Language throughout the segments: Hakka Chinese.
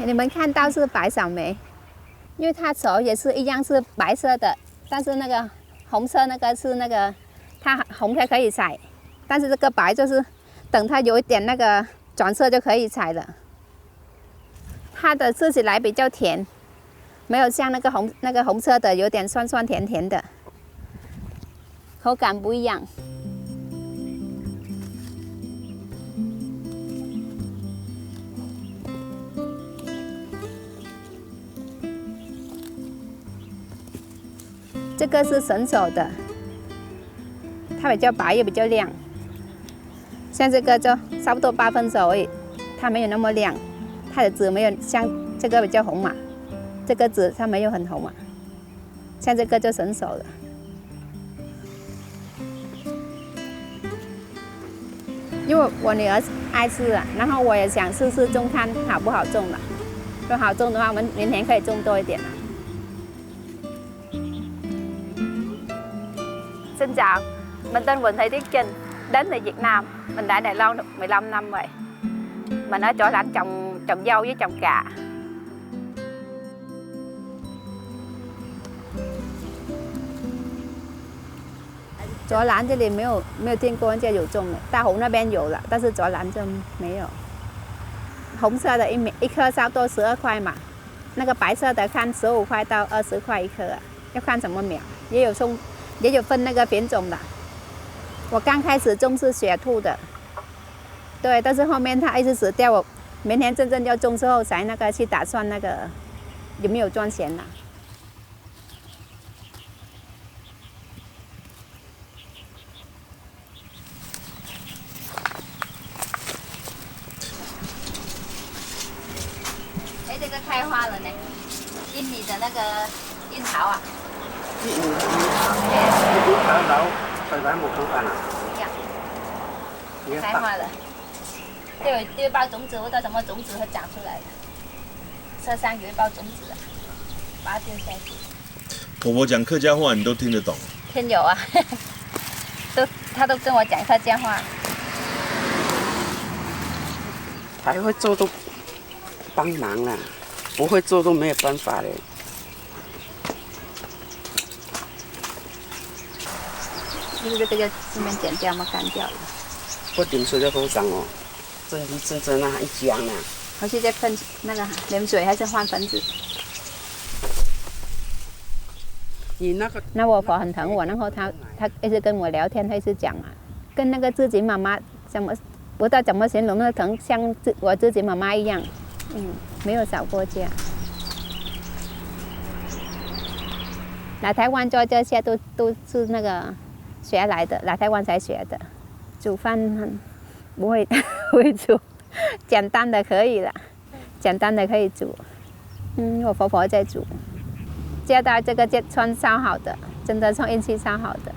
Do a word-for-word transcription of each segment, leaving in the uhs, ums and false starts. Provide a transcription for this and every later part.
你们看到是白草莓，因为它熟也是一样是白色的，但是那个红色那个是那个它红的可以采，但是这个白就是等它有一点那个转色就可以采了。它的吃起来比较甜，没有像那个红那个红色的有点酸酸甜甜的。 口感不一样。这个是成熟的，它比较白又比较亮。像这个就差不多八分熟而已，它没有那么亮，它的籽没有像这个比较红嘛，这个籽它没有很红嘛。 像这个就成熟了。因为我女儿爱吃啊，然后我也想试试种看好不好种了。如果好种的话，我们明年可以种多一点啊。Xin chào, mình tên Quỳnh Thị Tuyết Trinh, đến từ Việt Nam. Mình đã Đài Loan được mười lăm năm rồi. Mình ở chỗ lành trồng trồng dâu với trồng cà. 卓兰这里没有没有听过人家有种的，大湖那边有了，但是卓兰就没有。红色的一每一颗差不多十二块嘛，那个白色的看十五块到二十块一颗啊，要看什么苗，也有种，也有分那个品种的。我刚开始种是雪兔的，对，但是后面它一直死掉，我明年真正要种之后才那个去打算那个有没有赚钱啦。 哎，这个开花了呢，印尼的那个印桃啊。印尼的印桃，印尼桃老，台湾没口感啊。一样。你看，开花了。这有这有包种子，不知道什么种子会长出来的。车上有一包种子啊，把它丢下去。婆婆讲客家话，你都听得懂？听有啊，都他都跟我讲客家话。还会做都帮忙啦，不会做都没有办法嘞。就是这个要顺便剪掉吗？干掉了。不点水就好长哦，真的真正啊，一讲啊。回去再喷那个盐水，还是换盆子？你那个那我婆很疼我，然后她她一直跟我聊天，她一直讲啊，跟那个自己妈妈怎么不知道怎么形容，那疼像自我自己妈妈一样，嗯，没有吵过架。来台湾做这些都都是那个学来的，来台湾才学的，煮饭很不会不会煮，简单的可以了，简单的可以煮。嗯，我婆婆在煮，嫁到这个这村超好的，真的算运气超好的。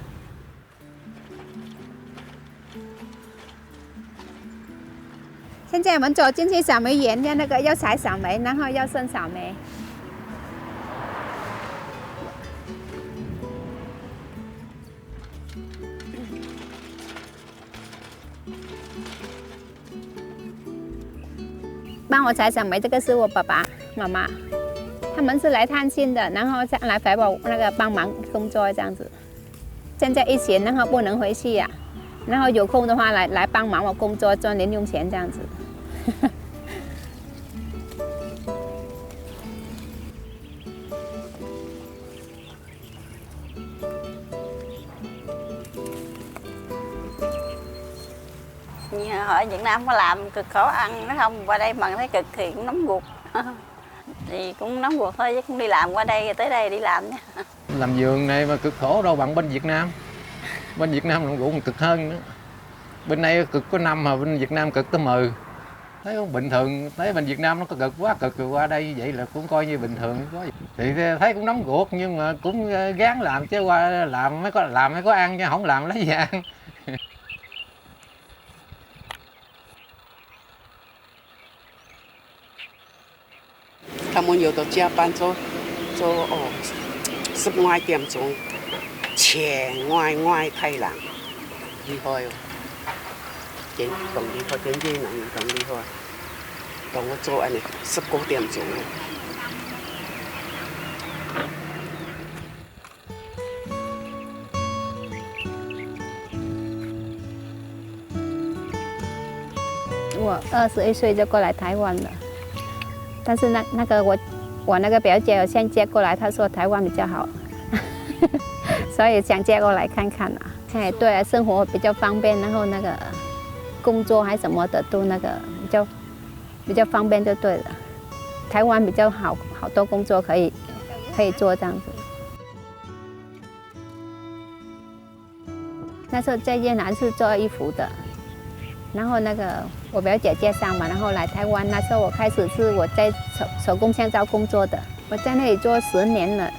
现在我们走进去草莓园，要那个要采草莓，然后要剩草莓。帮我采草莓，这个是我爸爸妈妈，他们是来探亲的，然后再来陪我那个帮忙工作这样子。 现在疫情，然后不能回去呀、然后有空的话来来帮忙我工作，赚零用钱这样子。你好，Việt Nam có làm cực khổ ăn nó không, qua đây mần thấy cực thì cũng nóng ruột. Thì cũng nóng ruột thôi chứ cũng đi làm qua đây, tới đây đi làm nha. Làm vườn này mà cực khổ đâu bằng bên Việt Nam. Bên Việt Nam nó cũng cực hơn nữa. Bên đây cực có năm mà bên Việt Nam cực tới mười. Thấy cũng bình thường, thấy bên Việt Nam nó có cực quá, cực, cực qua đây như vậy là cũng coi như bình thường quá. Thì thấy cũng nóng ruột nhưng mà cũng, ờ, gắng làm chứ qua làm mới có, làm mới có ăn chứ không làm lấy gì ăn. 他们有的加班做，做，哦，十外点钟，全外外太冷，厉害哦，真，真厉害，真正人真厉害。當我做恁樣十個點鐘啊。我二十一歲就過來台灣了，但是那，那個我，我那個表姐有先接過來，她說台灣比較好，所以想接過來看看啊。嘿，對啊，生活比較方便，然後那個工作還什麼的都那個比較，比較方便就對了。台灣比較好，好多工作可以，可以做這樣子。那時候在越南是做衣服的，然後那個我表姐介紹嘛，然後來台灣，那時候我開始是我在手，手工香皂工作的，我在那裡做十年了，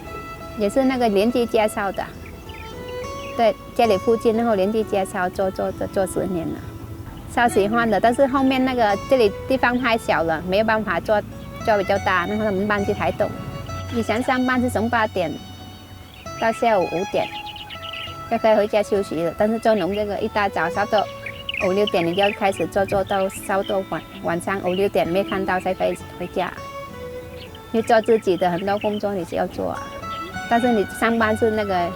也是那個鄰居介紹的。對，家裡附近，然後鄰居介紹做，做，做，做十年了，超喜歡的。但是後面那個這裡地方太小了，沒有辦法做，做比較大，然後他們搬去台東。以前上班是從八點到下午五點，就可以回家休息了。但是做農這個，一大早差不多五六點你就開始做，做到差不多晚，晚上五六點沒看到才可以回家。 你做自己的很多工作你是要做啊，但是你上班是那個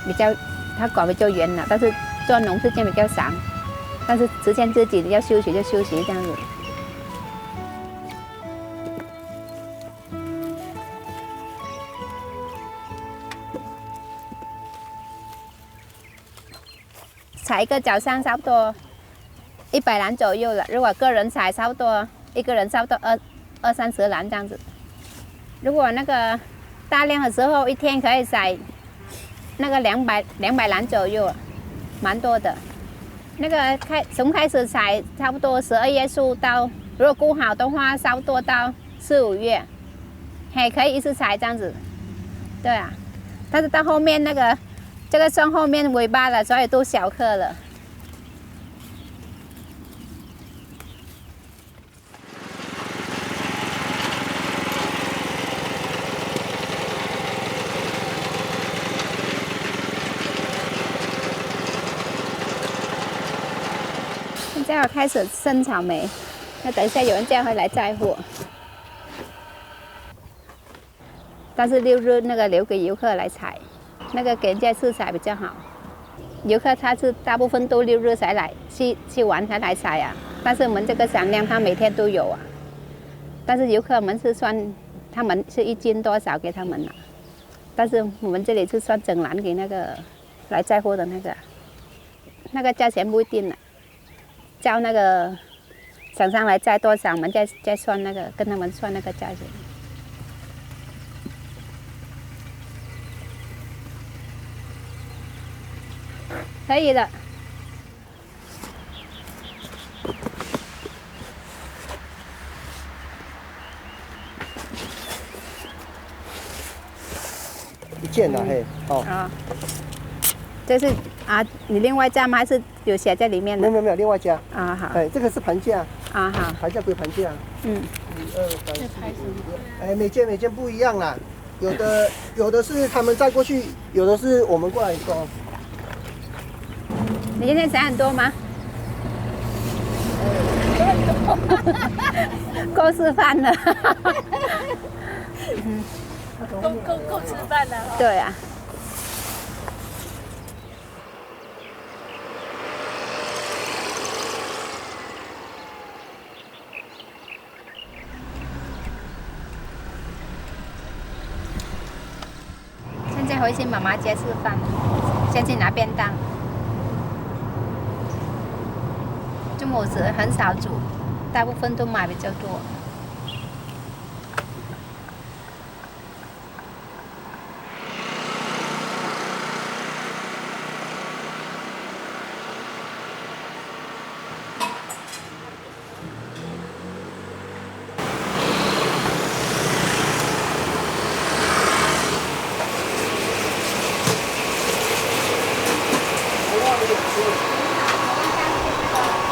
比較，他管比較嚴了，但是做農事情比較散，但是時間自己你要休息就休息這樣子。採一個早上差不多一百籃左右了，如果個人採，差不多一個人差不多二，二三十籃這樣子。如果那個大量的時候，一天可以採那個兩百，兩百籃左右，蠻多的。那個開，從開始採，差不多十二月初到，如果顧好的話，差不多到四五月，嘿，可以一直採這樣子。對啊，但是到後面那個，這個算後面尾巴了，所以都小顆了。 現在要開始生草莓，那等一下有人家會來載貨。 但是六日那個留給遊客來採，那個給人家試採比較好。遊客他是大部分都六日才來，去，去玩才來採啊。但是我們這個產量，他每天都有啊。但是遊客我們是算，他們是一斤多少給他們啊。但是我們這裡是算整籃給那個來載貨的那個啊，那個價錢不一定啊。 叫那個廠商來載多少，我們再，再算那個，跟他們算那個價錢。可以了。 一件啊，嗯。嘿，哦。啊，这是，啊，你另外加吗？还是有写在里面的？没有，没有，没有，另外加。啊，好。哎，这个是盘价。啊，好。盘价归盘价。嗯。一二三四五六，哎，每件每件不一样啦。有的，有的是他们载过去，有的是我们过来收。你今天采很多吗？够吃饭了。 够，够，够吃饭了哈。对啊。现在回去妈妈家吃饭，先去拿便当。中午时很少煮，大部分都买比较多。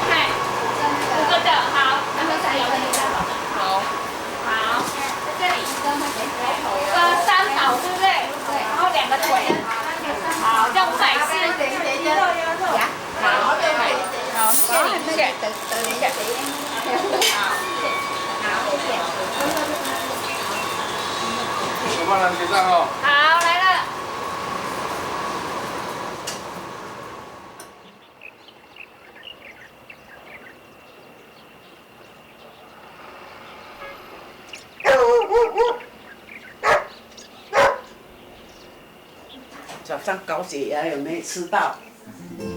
嗨，五个的，好。好。 好，在这里。呃，三宝，对不对？对。然后两个腿。好，这样五百四。好，好，谢谢，谢谢。我帮咱结账哦。好，来了。早上高血压有没有吃到？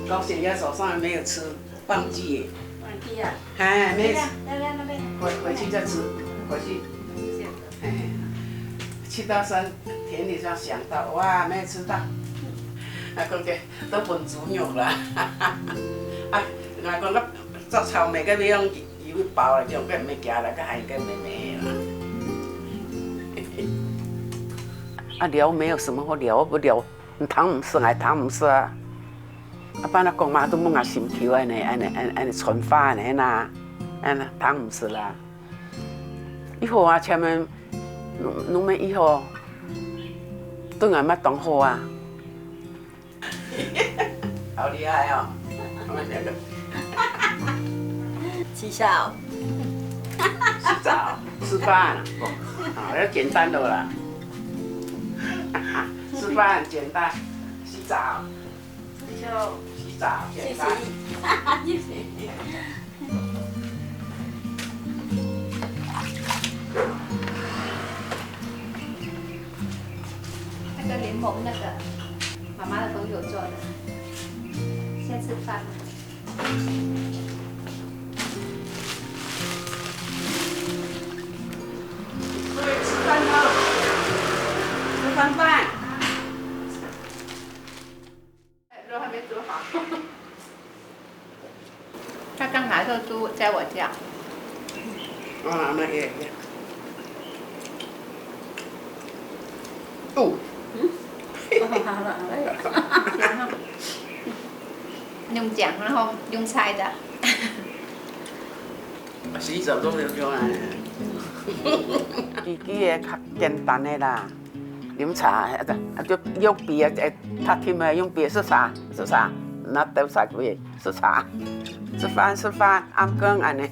高血压早上有没有吃？忘记耶。忘记啊。哎，没有吃。来来那边。回回去再吃，回去。哎，去到山田里就想到，哇，没有吃到。啊，讲个都分猪肉啦。啊，我讲个做草莓个要用油包了，就用个物件了，个还个妹妹啦。啊，聊没有什么好聊，不聊，你谈毋识，还谈毋识啊。啊，反正讲嘛，都问啊心臼安尼，安尼，安尼，安尼传话安尼啦，安尼谈毋识啦。以后啊，前面，侬，侬们以后，对俺们当好啊。 好厉害哦！他们两个。吃饭。吃饭，啊，要简单的啦。吃饭简单，洗澡。洗澡简单。谢谢。那个联盟那个妈妈的朋友做的，先吃饭。各位吃饭了，吃饭饭。 肉还没煮好。他刚拿肉猪在我家。啊，那也一样。哦。嗯？好了，好了。用酱，然后用菜的。洗澡都没有用啊。自己个较简单的啦。 啉茶，啊，就用杯啊，誒，較甜个用杯，食茶，食茶，拿兜茶杯，食茶，食飯，食飯，暗光安尼。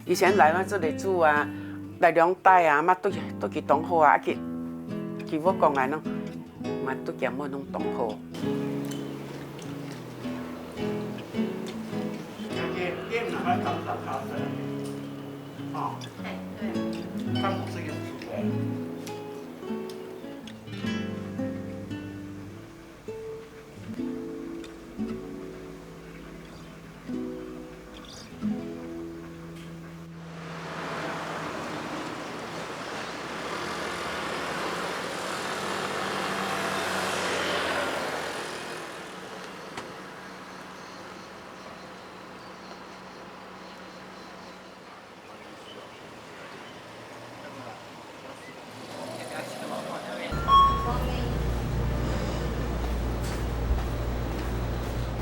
以前來嘛，這裡住啊，來兩代啊，嘛對，對佢當好啊，佢，佢會講啊，喏，嘛對佢們攏當好。有些店哪會搞搞搞的，哦，哎，對。看我這個煮的。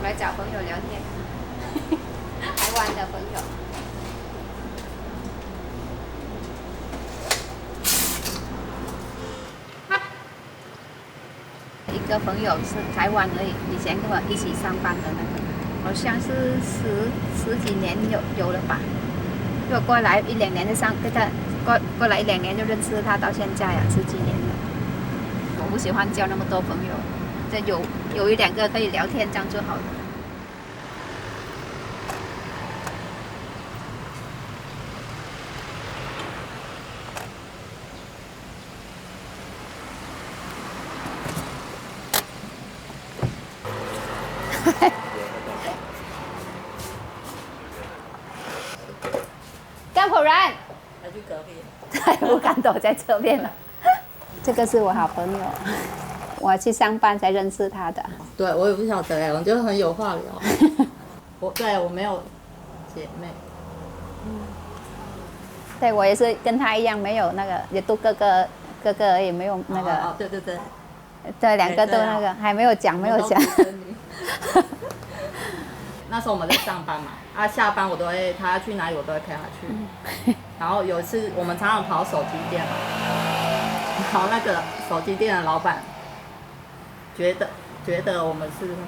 我來找朋友聊天，台灣的朋友。 一個朋友是台灣而已，以前跟我一起上班的那個，好像是十，十幾年有，有了吧。就過來一兩年就上，跟他，過，過來一兩年就認識他，到現在啊，十幾年了。我不喜歡交那麼多朋友，就有，有一兩個可以聊天，這樣就好了。 甘口人。他去隔壁。对，我看到在这边了。这个是我好朋友，我去上班才认识他的。对，我也不晓得哎，我觉得很有话聊。我，对，我没有姐妹。对，我也是跟他一样，没有那个，也都哥哥，哥哥而已，没有那个。哦，哦，对对对。对，两个都那个，哎，对啊。还没有讲，没有讲。我们都独生女。那时候我们在上班嘛，啊，下班我都会，他去哪里我都会陪他去。嗯。然后有一次我们常常跑手机店嘛，然后那个手机店的老板觉得，觉得我们是那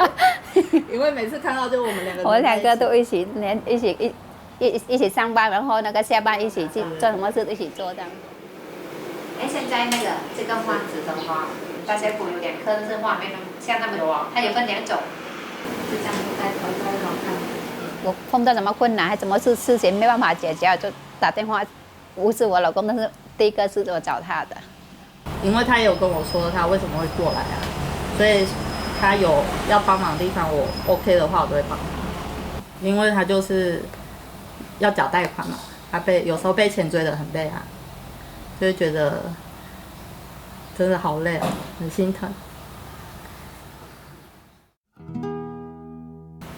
个因为每次看到就我们两个，我们两个都一起连一起一一一起上班，然后那个下班一起去做什么事，一起做这样。哎，现在那个这个房子的话，大家不有点刻字化，没有像那么多，它有分两种。这张图在头上很好看。我碰到什么困难，还什么事事情没办法解决，就打电话，不是我老公，但是第一个是我找他的。因为他也有跟我说他为什么会过来啊，所以他有要帮忙的地方，我 OK 的话，我都会帮忙。因为他就是要缴贷款嘛，他被有时候被钱追得很累啊，就会觉得真的好累哦，很心疼。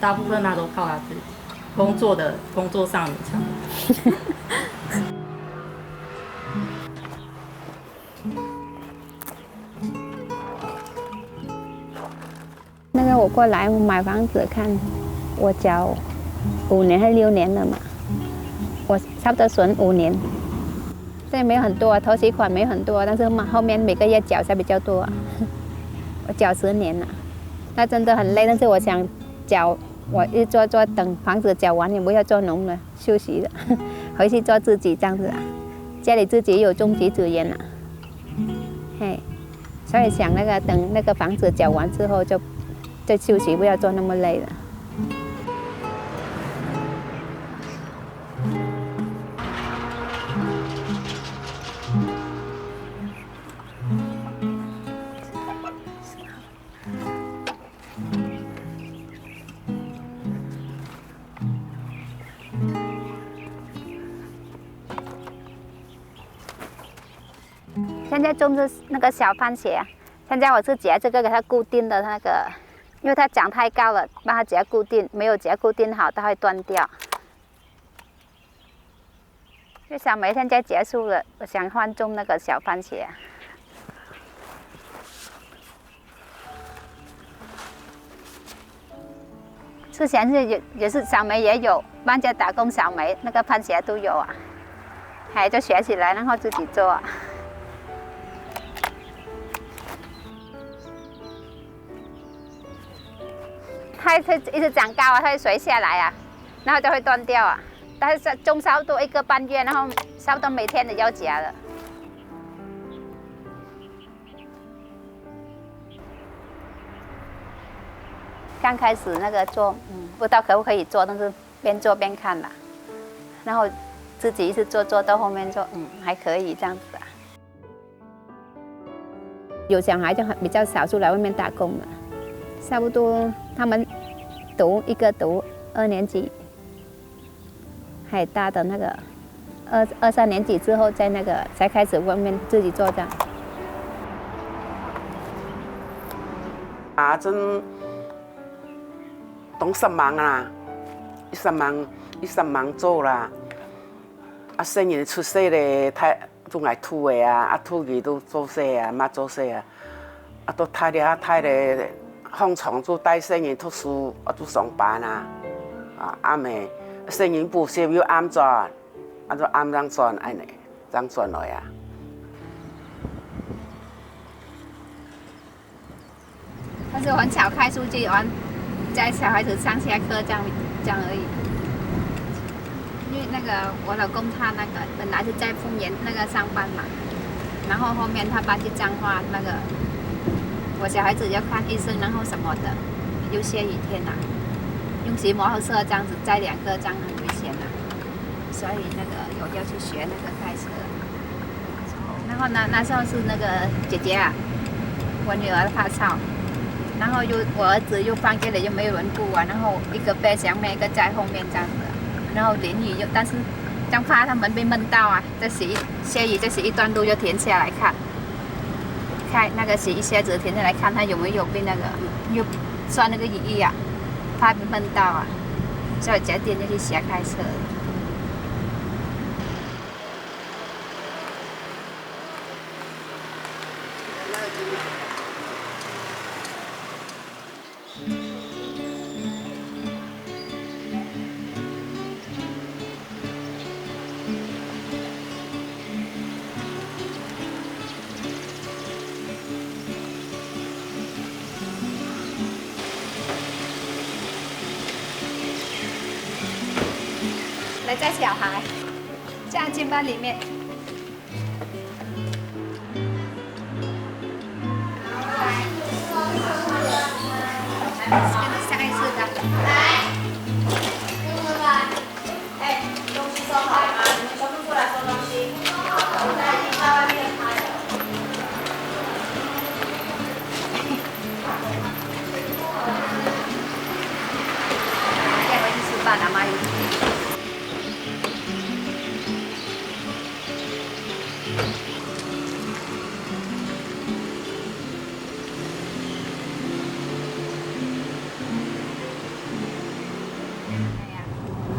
大部分他都靠他自己，工作的工作上勉强。那个我过来买房子看，我缴五年还是六年了嘛，我差不多存五年。这也没有很多啊，头期款没有很多啊，但是嘛，后面每个月缴才比较多啊。我缴十年了，那真的很累，但是我想缴，我一做做等房子缴完，也不要做农了，休息了，回去做自己这样子啊，家里自己有种植资源啊，嘿。 所以想那个等那个房子缴完之后就，就休息，不要做那么累了。现在种的那个小番茄啊，现在我是结这个给它固定的那个，因为它长太高了，让它结固定，没有结固定好，它会断掉。这小梅现在结束了，我想换种那个小番茄啊。 之前是也，也是小梅也有，帮着打工小梅，那个番茄都有啊。哎，就学起来，然后自己做啊。它会一直长高啊，它会垂下来啊，然后就会断掉啊。但是种差不多一个半月，然后差不多每天都要结了。 刚开始那个做，嗯，不知道可不可以做，但是边做边看啦，然后自己一直做，做到后面就，嗯，还可以这样子啊。有小孩就很，比较少出来外面打工了，差不多他们读，一个读二年级， 还大的那个二，二三年级之后，在那个才开始外面自己做这样。啊，真當煞猛啊，一煞猛，一煞猛做啦。啊，細人出世咧，太，總愛渡个啊，啊，渡佢都做事啊，嘛做事啊。 啊，都大了，大了，䟘床就帶細人讀書，啊，就上班啊。啊，暗暝，細人補習又暗轉，啊，就暗正轉，恁呢，正轉來啊。但是我很少開出去玩，載小孩子上下課這樣，這樣而已。因為那個我老公他那個本來是在豐原那個上班嘛， 然後後面他搬去彰化，那個我小孩子要看醫生，然後什麼的，又下雨天啊，用騎摩托車這樣子載兩個，這樣很危險啊，所以那個有要去學那個開車。然後呢，那時候是那個姐姐啊，我女兒發燒，然後又我兒子又放假了，又沒有人顧啊，然後一個背箱妹，一個在後面這樣子，然後淋雨又，但是這樣怕他們被悶到啊。 這洗衣，下雨，這洗衣段路就停下來看，看那個洗衣鞋子停下來看它有沒有被那個，又穿那個雨衣啊，怕被悶到啊，所以決定就去學開車。带小孩，这样进班里面。跟上一次的。来，哎，东西收好了吗？你们全部出来收东西。我在外面拍了。带回去吃饭，阿妈有煮。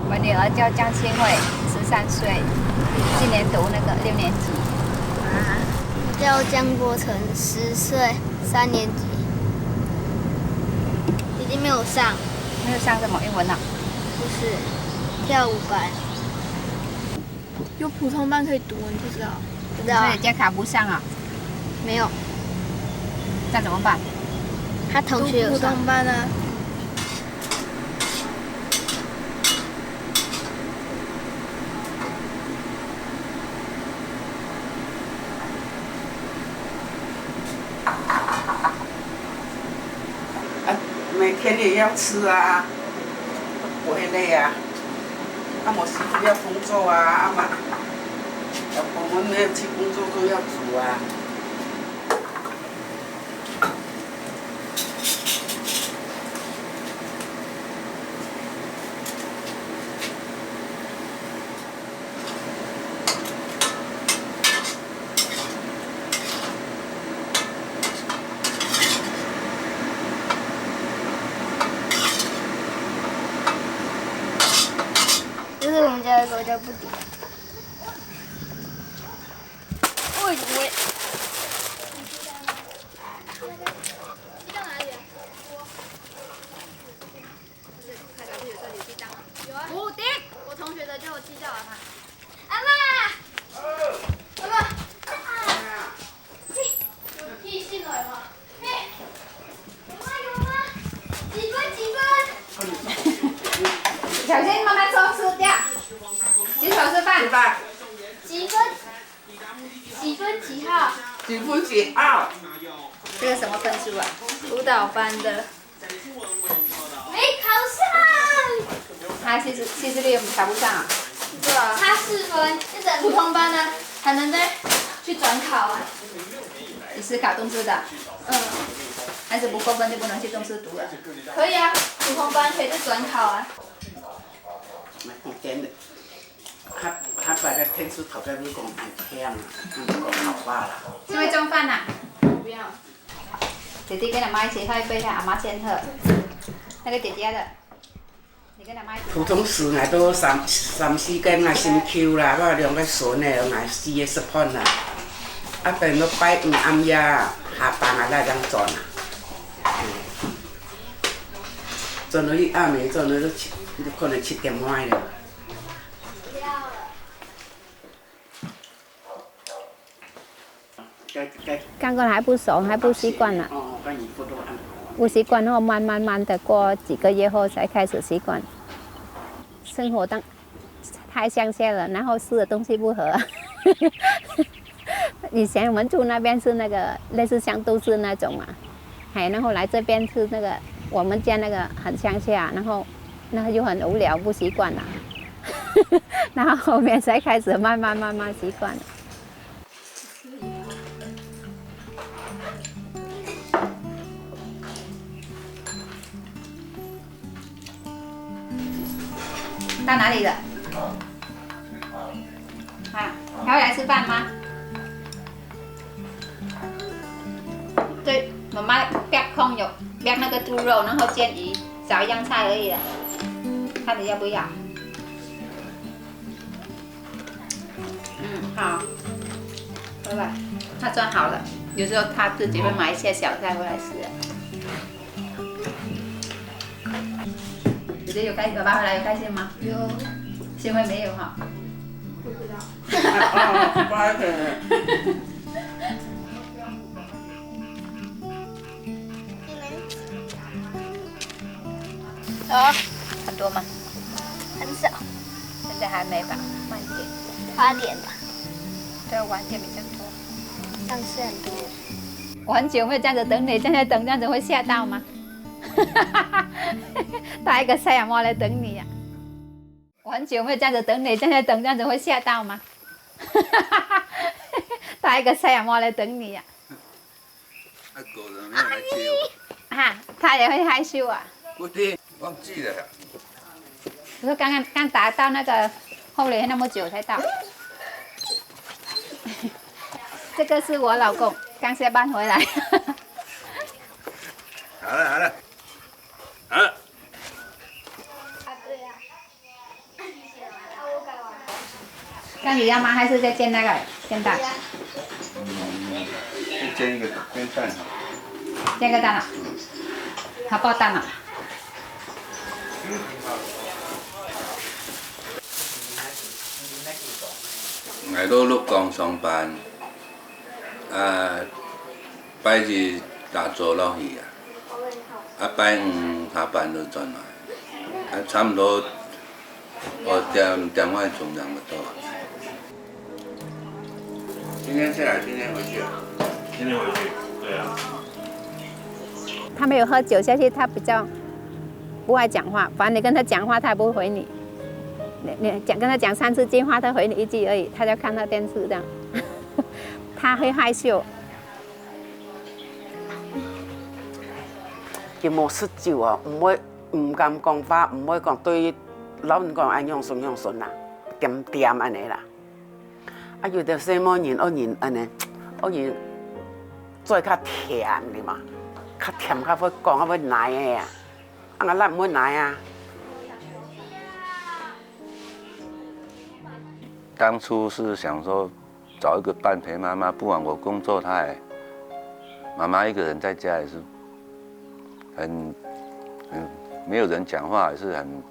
我女儿叫江清慧，十三岁，今年读那个六年级。啊，我叫江国成，十岁，三年级。已经没有上。没有上什么英文了？不是，跳舞班。有普通班可以读，你不知道？不知道啊。所以这样考不上啊？没有。那怎么办？他同学有上。读普通班啊。 啊，每天也要吃啊，不会累啊。啊，我媳妇要工作啊，啊嘛，我们没有去工作都要煮啊。 这是我们家的狗叫布迪。喂喂。你到哪里啊？ 他小朋友叫你去当啊？有啊。布迪，我同学的就有去叫啊他。阿妈，阿妈，嘿，有寄信来吗？嘿，有吗？有吗？几分？几分？小心妈妈收拾掉。洗手吃饭。吃饭。几分？几分几号？几分几号？这个什么分数啊？舞蹈班的。 没考上。他七十，七十六考不上啊？对啊。差四分，这整普通班呢，还能再去转考啊？你是考东师的？嗯。还是不够分就不能去东师读了？可以啊，普通班可以去转考啊。蛮好听的。他，他把那天书讨在路上很香啊，很好吧啦。是会中饭呐？不要。 姐姐跟阿妈一起喝一杯，阿妈先喝。那个姐姐的，你跟阿妈一起喝。普通时啊，都三，三四个月先抽啦，我兩个孫呢，我四个十分啦。啊，等到拜五暗夜下班啊，才能轉啊。嗯。轉到去暗暝，轉到都七，可能七點外了。 刚刚还不熟，还不习惯呢。不习惯后，慢慢慢的过几个月后才开始习惯。生活当，太乡下了，然后吃的东西不合。以前我们住那边是那个类似像都市那种嘛，哎，然后来这边是那个我们家那个很乡下，然后那个又很无聊，不习惯了。然后后面才开始慢慢慢慢习惯了。 到哪里了？啊，还要来吃饭吗？对，妈妈煸炕肉，煸那个猪肉，然后煎鱼，少一样菜而已了。看你要不要？嗯，好，拜拜。他赚好了，有时候他自己会买一些小菜回来吃。 姐姐有开心，爸爸回来有开心吗？有。新会没有哈？不知道。哦，不好意思。哦，很多吗？很少。现在还没吧，慢点。八点吧。对，晚点比较多。上次很多。我很久没有这样子等你，现在等这样子会吓到吗？带一个小羊毛来等你呀、我很久没有这样子等你，现在等这样子会吓到吗？带一个小羊毛来等你呀、啊，狗怎么没有来接我？哈，他也会害羞啊。不对，忘记了。我说刚刚刚打到那个后来那么久才到。这个是我老公，刚下班回来。好了好了，好了。 这样子要吗？还是再煎那个煎蛋？嗯，就煎一个煎蛋哈。煎个蛋啊？好，爆蛋啊？来到鹿港上班，啊，拜日打早落去啊，啊，拜五下班就转来，啊，差不多 我点点外钟两个多。今天下来，今天回去啊？今天回去，对啊。他没有喝酒下去，他比较不爱讲话，反正你跟他讲话，他也不回你。你你讲跟他讲三四句话，他回你一句而已，他就看他电视这样，他会害羞。佢無食酒哦，毋會 毋敢講話，毋會講對老人講愛仰順仰順啦，恬恬恁呢啦。啊，有兜細妹人，惡人恁呢，惡人嘴較甜哩嘛，較甜較會講，較會奶个啊，啊，𠊎毋會奶啊。當初是想說 找一个伴陪妈妈，不然我工作，她也，妈妈一个人在家也是很，很没有人讲话，也是很，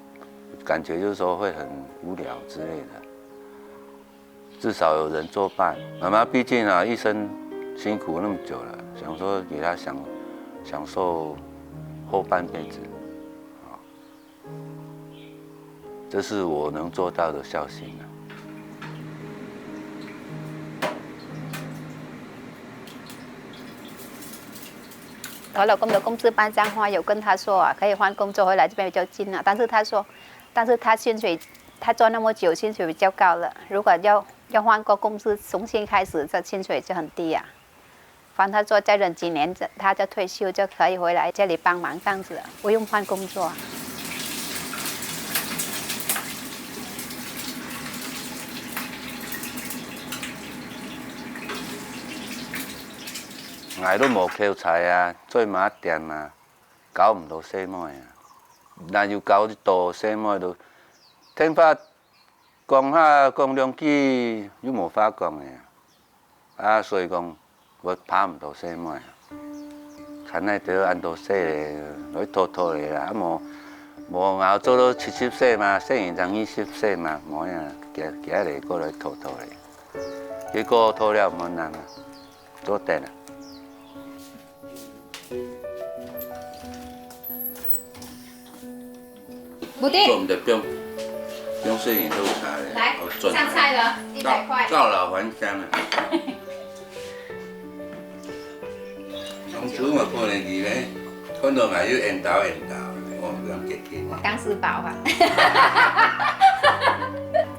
感觉就是说会很无聊之类的。至少有人作伴。妈妈毕竟啊，一生辛苦那么久了，想说给她享，享受后半辈子。 这是我能做到的孝心啊。我老公的公事搬家，我有跟他说啊，可以换工作，回来这边比较近啊。但是他说，但是他薪水，他做那么久，薪水比较高了。如果要，要换个公司，重新开始，这薪水就很低啊。 反正他做再忍几年，他就退休就可以回来这里帮忙这样子，不用换工作。𠊎都無口才啊，做麼个店啊，交毋到細妹啊。若有交得到細妹都，電話講下講兩句，又無話講个啊。 啊，所以講，𠊎拍毋到細妹啊。看哪兜恁多歲咧，來拖拖咧啦，啊無，無𠊎做到七十歲嘛，細人正二十歲嘛，無影，行，行咧過來拖拖咧。結果拖了無人啊，做得啊。 布丁，做毋得，放，放細人都有差咧。來，哦，賺上菜了，一百塊。告，告老還鄉啊。當初嘛可能佢咧，看到𠊎又緣投緣投，我毋想結婚。當時寶啊。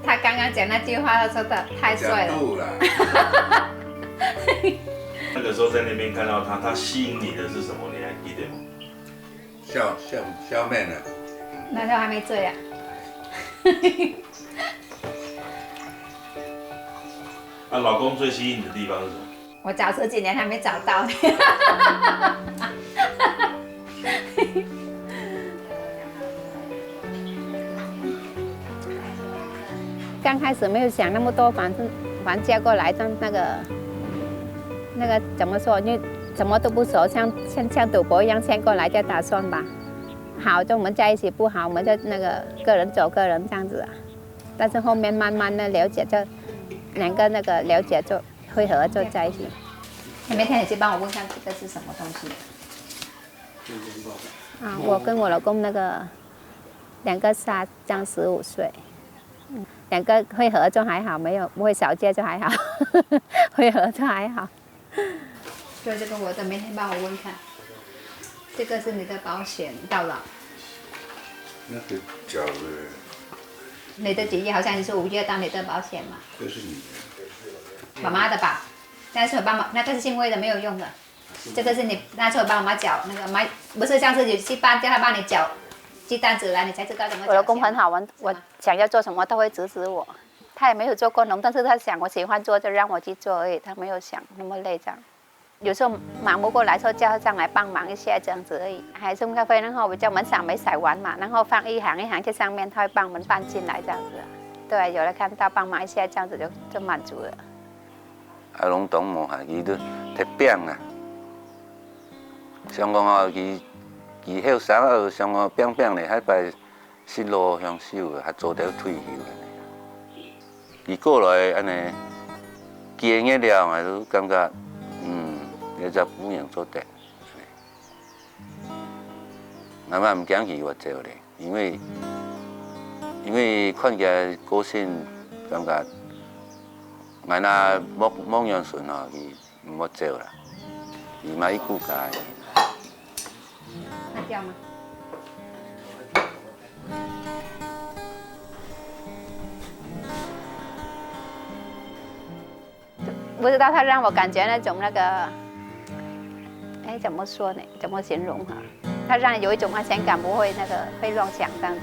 他剛剛講那句話，他說得太帥了。角度啦。那個時候在那邊看到他，他吸引你的是什麼？你還記得嗎？ 笑，笑，笑面了。那时候还没醉啊。啊，老公最吸引你的地方是什么？我找十几年还没找到。 刚开始没有想那么多，反正，反正嫁过来，这样那个，那个怎么说，因为什么都不熟，像，像，像赌博一样，先过来再打算吧。好，就我们在一起；不好，我们就那个个人走个人这样子啊。但是后面慢慢的了解，就两个那个了解，就会合作在一起。你每天也去帮我问看这个是什么东西。啊，我跟我老公那个两个差这样十五岁。两个会合作还好，没有，不会吵架就还好，会合作还好。对，这个我的，明天帮我问看。这个是你的保险到了。那个缴了。你的几月？好像是五月到你的保险嘛。这是你的。妈妈的吧？那是我帮忙，那个是新会的，没有用的。这个是你拿出来帮妈妈缴，那个买，不是，上次你去办，叫他帮你缴寄单子来，你才知道怎么缴钱。我老公很好，我我想要做什么，他会支持我。他也没有做过农，但是他想我喜欢做，就让我去做而已，他没有想那么累这样。有时候忙不过来，说叫他上来帮忙一下这样子而已。还是咖啡，然后我们家门上没晒完嘛，然后放一行一行在上面，他会帮我们搬进来这样子啊。对啊，有人看到帮忙一下，这样子就就满足了。啊，拢当无閒，佢都忒拚啊。想講哦，佢佢後生啊，想講拚拚咧，下擺 失落享受啊，還做得退休啊。佢過來恁呢，幾個月了，𠊎都感覺，嗯，這隻姑娘做得。𠊎嘛毋驚佢會走咧，因為因為看佢个個性，感覺𠊎若無無養順吼，佢毋會走啦，佢嘛一顧家。 那掉嗎？不知道，他让我感觉那种那个，哎，怎么说呢？怎么形容哈？他让人有一种安全感，不会那个被乱想这样子。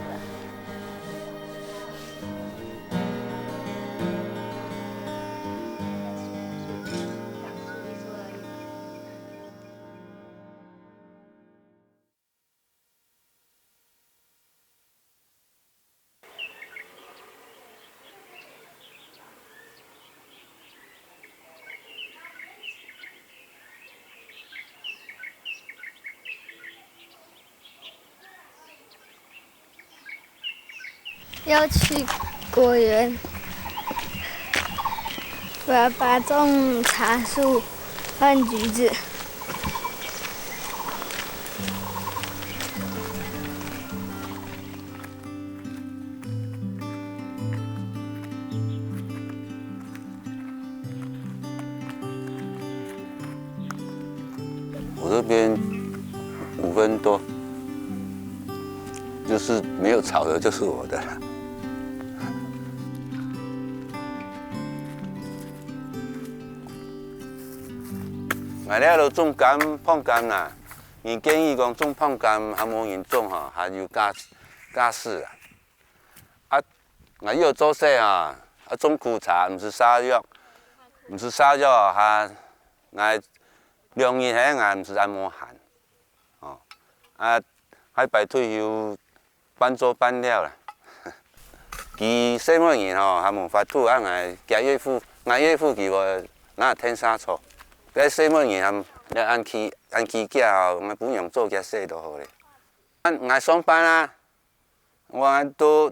要去果园，爸爸种茶树和橘子。 我这边五分多，就是没有草的，就是我的了。俺那都种柑、碰柑呐，你建议讲种碰柑还无人种哈，还有价价值啊。 啊，𠊎有做事啊，啊，种苦茶，毋使灑藥，毋使灑藥啊，𠊎兩日係𠊎毋使恁無閒，哦，啊，下擺退休半做半了啦。佢細妹人吼，還無法度啊，𠊎厥岳父，𠊎岳父佢會拿電沙草，該細妹人還要恁起恁起價吼，𠊎不用做厥事就好咧。啊，𠊎上班啊， 我都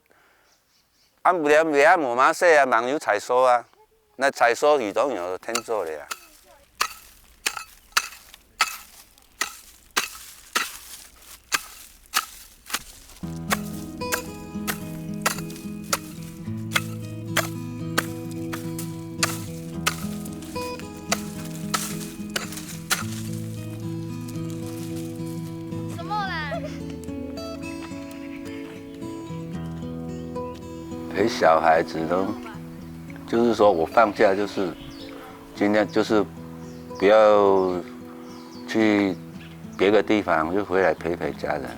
暗晡了夜無麼事啊，吂有採收啊，該採收佢當然有天做了啊。 什么啦？陪小孩子都，就是说我放假就是尽量就是不要去别个地方，就回来陪陪家人。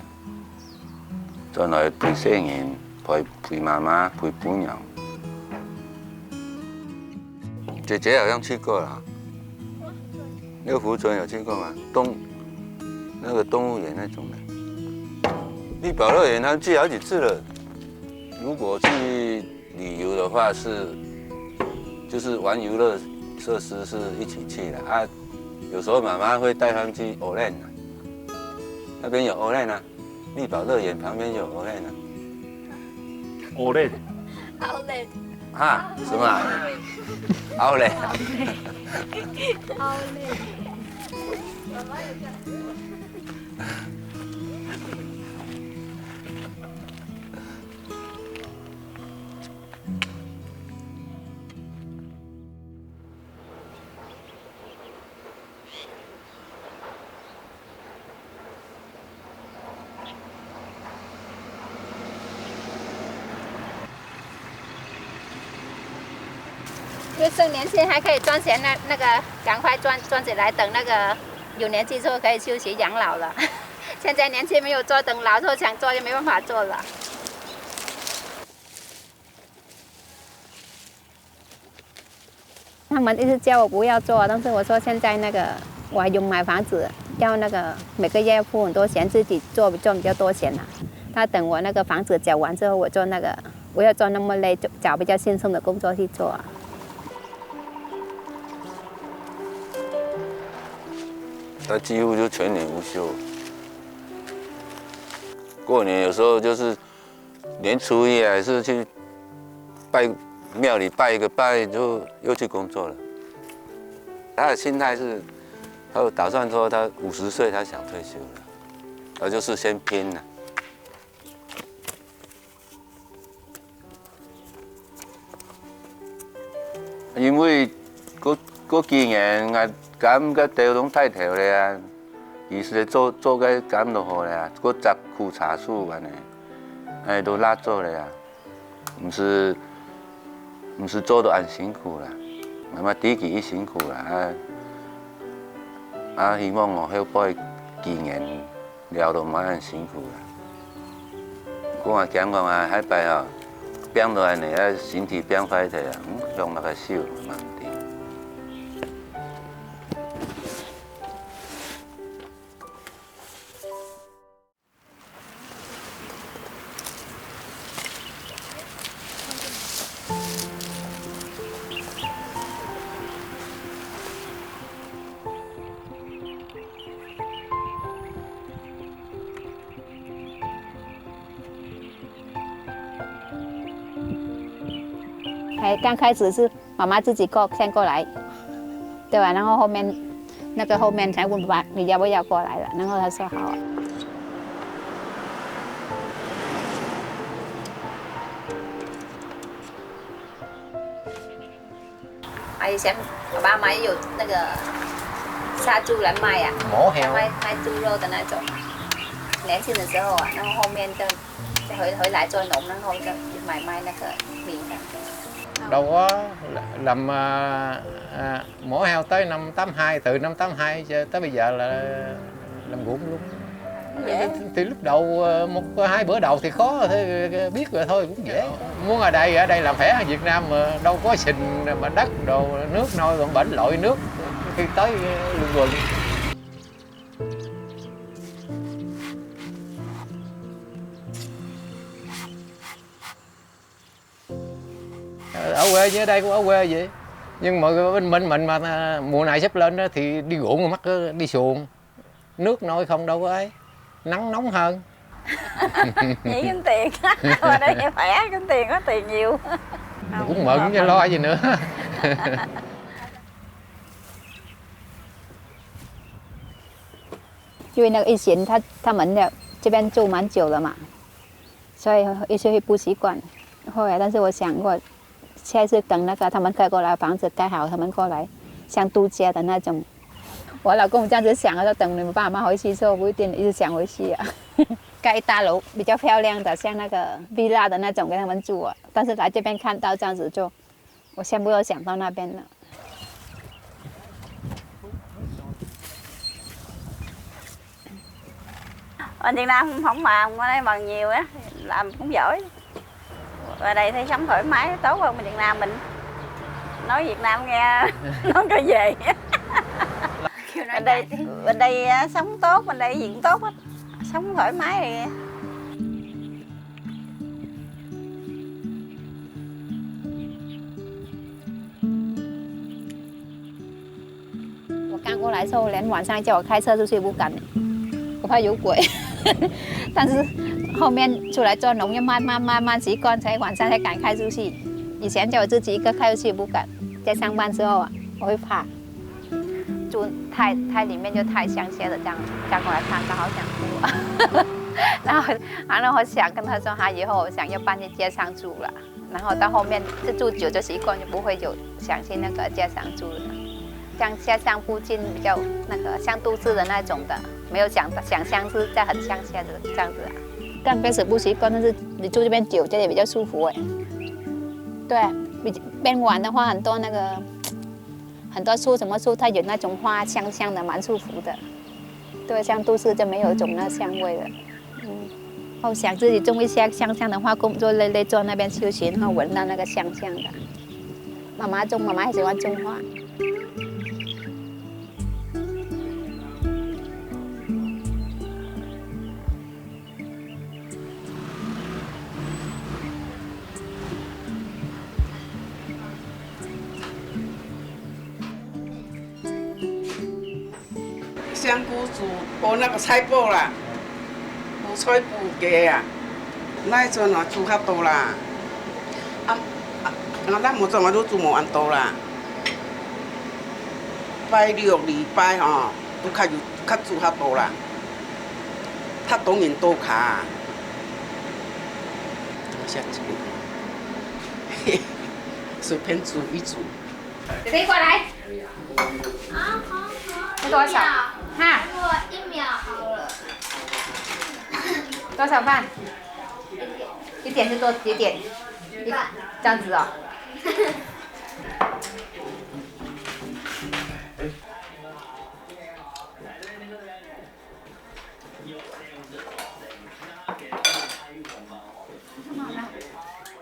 转来陪細人，陪陪妈妈，陪餔娘。姐姐好像去过了，那个湖村有去过吗？动那个动物园那种的，丽宝乐园他们去好几次了。如果去旅游的话是，就是玩游乐设施是一起去的啊。有时候妈妈会带他们去 Olen 啊，那边有 Olen 啊。 丽宝乐园旁边有 Olen 啊。Olen。Outlet。哈，什么啊？Outlet。Outlet。就趁年轻还可以赚钱，那那个赶快赚赚起来，等那个有年纪之后可以休息养老了。现在年轻没有做，等老之后想做就没办法做了。他们一直叫我不要做，但是我说现在那个我还有买房子，要那个每个月付很多钱，自己做赚比较多钱啊。他等我那个房子缴完之后，我做那个不要做那么累，就找比较轻松的工作去做啊。他几乎就全年无休。过年有时候就是年初一还是去拜庙里拜一个拜，就又去工作了。他的心态是，他有打算说他五十岁他想退休了，他就是先拼了。因为过过几年，啊，柑个豆拢太透了啊，其实做做个柑就好了啊，过摘苦茶树安尼，哎，都拉做了啊，毋是毋是做到恁辛苦啦，那么自己一辛苦啦，啊啊，希望哦，后背几年 了都毋会恁辛苦啦。我也驚講啊，下擺啊，病到恁呢，啊，身體病壞忒啊，嗯，用那个手嘛毋得。哎，刚开始是妈妈自己过，先过来，对吧？然后后面那个后面才问爸爸，你要不要过来了？然后他说好啊。啊，以前爸爸妈妈有那个杀猪来卖啊，卖卖猪肉的那种。年轻的时候啊，然后后面就就回回来做农，然后就买卖那个米的。Đâu có làm à, à, mổ heo tới năm tám hai, từ năm tám hai cho tới bây giờ là làm gốm luôn. Thì, thì lúc đầu ờ, một hai bữa đầu thì khó thôi, biết rồi thôi cũng dễ. Muốn ở đây ở đây làm khỏe hơn Việt Nam mà đâu có sình mà đất đồ nước nôi còn bệnh lội nước khi tới luôn rồi. Ở quê chứ, ở đây cũng ở quê vậy. Nhưng mà bên mình mình mà mùa này sắp lên đó thì đi ruộng mắc đi xuồng. Nước nôi không đâu có ấy. Nắng nóng hơn. Nghĩ kinh tiền. Ở đây khỏe, kinh tiền có tiền nhiều. Cũng mừng chứ lo gì nữa. 因为那个以前他他们的这边住蛮久了嘛，所以一直会不习惯。后来，但是我想过，下一次等那个他们盖过来，房子盖好，他们过来，像度假的那种。我老公这样子想，他说等你们爸妈回去之后，不一定一直想回去啊。盖一大楼比较漂亮的，像那个 villa 的那种，给他们住啊。但是来这边看到这样子就，我先不要想到那边了。 Ở Việt Nam không màng, qua đây màng nhiều á, làm cũng giỏi. Qua đây thấy sống thoải mái, tốt hơn Việt Nam mình. Nói Việt Nam nghe, nói có về. Bên đây, bên đây á, sống tốt, bên đây diện tốt á. Sống thoải mái đi. 我刚过来的时候，连晚上叫我开车出去不敢，我怕有鬼。但是后面出来做农业，慢慢慢慢习惯，才晚上才敢开出去。以前叫我自己一个开出去不敢，在上班之后啊，我会怕。住太太里面就太乡下的这样，刚过来看到好想哭啊。然后然后我想跟他说，哈，以后我想要搬去街上住了。 然后到后面就住久就习惯，就不会有想去那个街上住了。像街上附近比较那个像都市的那种的，没有想想象是在很乡下的这样子啊。刚开始不习惯，但是你住这边久，觉得比较舒服哎。对啊，比边玩的话，很多那个很多树，什么树，它有那种花香香的，蛮舒服的。对，像都市就没有一种那香味了。嗯，我想自己种一些香香的花，工作累累，坐那边休息，然后闻到那个香香的。妈妈种，妈妈很喜欢种花。香菇煮，哦，那个菜脯啦，有菜脯个啊，那一陣啊煮較多啦。啊，啊，啊，咱無做嘛，都煮無恁多啦。拜六、禮拜吼，都較有，較煮較多啦。較多人到卡啊。下一个，随便煮一煮。 姐姐，你过来。啊，好，好。要多少？一秒，哈？给我一秒好了。多少饭？一点。一点是多几点？一半。这样子哦。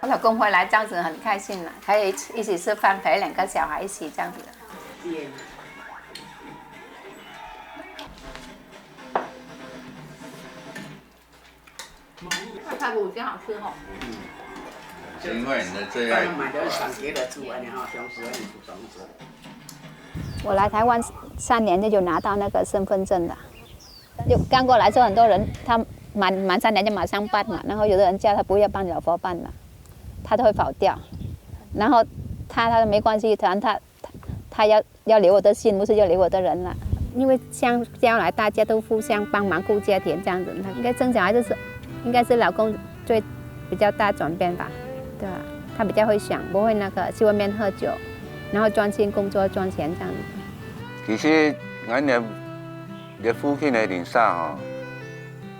我老公回来这样子很开心了，可以一起，一起吃饭，陪两个小孩一起这样子。那排骨真好吃哦。因为你的最爱。买的是上街的猪啊，你好像是很不爽手。我来台湾三年就有拿到那个身份证的。 就刚过来说，很多人他满，满三年就马上办嘛，然后有的人叫他不要办，老婆办嘛，他都会跑掉。然后他，他说没关系，反正他，他，他要，要留我的姓，不是要留我的人了。因为像将来大家都互相帮忙顾家庭这样子，那应该生小孩就是，应该是老公最比较大转变吧，对吧？他比较会想，不会那个去外面喝酒，然后专心工作赚钱这样子。其实俺也 這附近个鄰舍吼，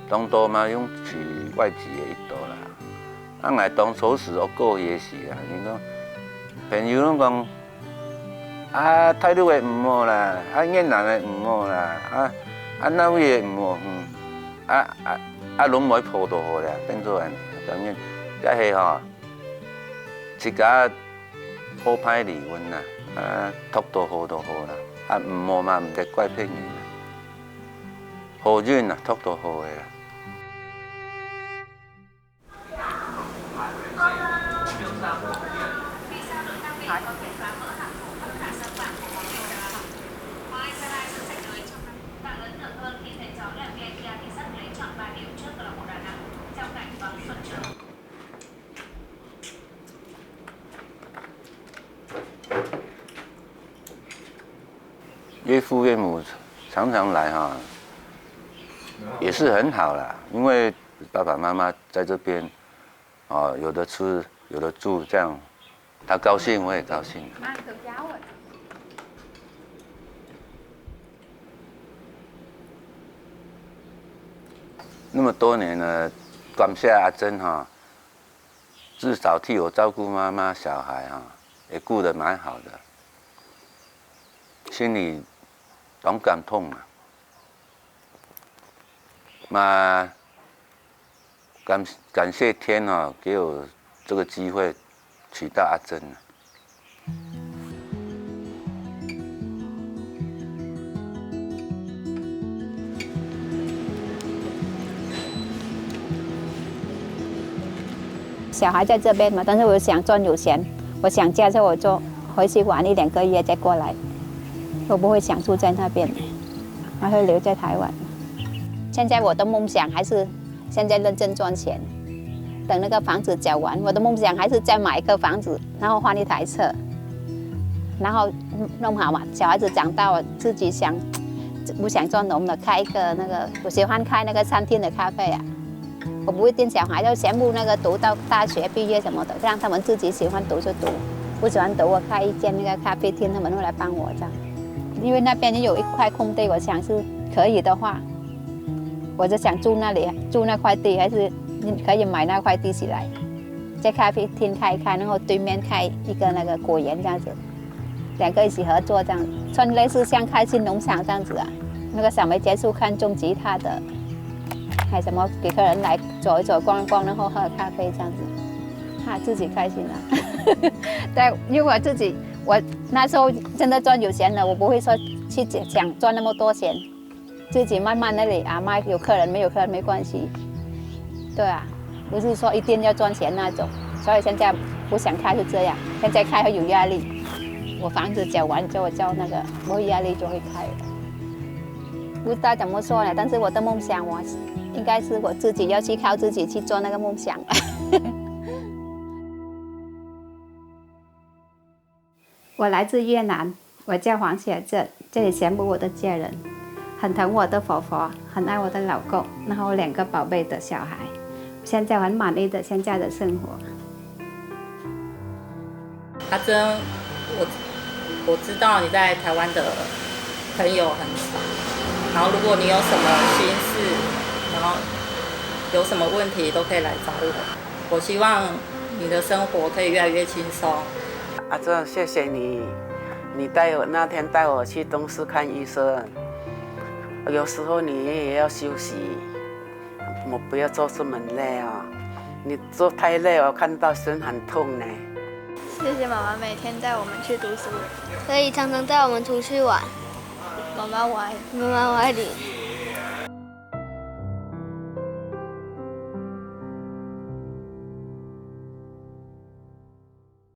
當多嘛用去外籍个一多啦。啊，𠊎當初時學過去个時啊，人講朋友攏講，啊，大陸个毋好啦，啊，越南个毋好啦，啊，啊，哪位个毋好，嗯，啊，啊，啊，攏毋會跑到好啦，變做恁呢，當然，這係吼，自家好歹離婚啦，啊，讀到好就好啦，啊，毋好嘛，毋得怪別人啦。 好運啊，讀到好个啊。岳父岳母常常來哈，也是很好啦，因為爸爸媽媽在這邊，哦，有的吃，有的住，這樣他高興，我也高興。那麼多年了，感謝阿珍哈，至少替我照顧媽媽、小孩哈，也顧得蠻好的。 心裡當感動啊。嘛感，感謝天啊，給我這個機會娶到阿珍啊。 小孩在這邊嘛，但是我想賺有錢，我想嫁，所以我就回去玩一兩個月再過來，我不會想住在那邊，還會留在台灣。現在我的夢想還是現在認真賺錢，等那個房子繳完，我的夢想還是再買一個房子，然後換一台車，然後弄好嘛，小孩子長大，我自己想，不想做農了，開一個那個，我喜歡開那個餐廳的咖啡啊。 我不一定小孩要全部那個讀到大學畢業什麼的，讓他們自己喜歡讀就讀，不喜歡讀我開一間那個咖啡廳，他們會來幫我這樣。因為那邊有一塊空地，我想是可以的話，我就想住那裡，住那塊地，還是可以買那塊地起來。在咖啡厅开一开，然后对面开一个那个果园这样子，两个一起合作这样，算类似像开新农场这样子啊。那个小梅姐是看中吉他的，还什么给客人来走一走、逛一逛，然后喝咖啡这样子，她自己开心啊。对，因为我自己，我那时候真的赚有钱了，我不会说去想赚那么多钱。自己慢慢那里啊，卖有客人没有客人没关系。对啊，不是说一定要赚钱那种，所以现在不想开是这样，现在开会有压力。我房子交完之后交那个，我有压力就会开了。不知道怎么说呢，但是我的梦想，我应该是我自己要去靠自己去做那个梦想。我来自越南，我叫黄雪珍，这里全部我的家人，很疼我的婆婆，很爱我的老公，然后两个宝贝的小孩。现在很满意的现在的生活。阿珍，我我知道你在台湾的朋友很少，然后如果你有什么心事，然后有什么问题都可以来找我。我希望你的生活可以越来越轻松。阿珍，谢谢你，你带我那天带我去东势看医生，有时候你也要休息，我不要做这么累啊。你做太累，我看到身很痛呢。谢谢妈妈每天带我们去读书，可以常常带我们出去玩。妈妈我爱你。妈妈我爱你。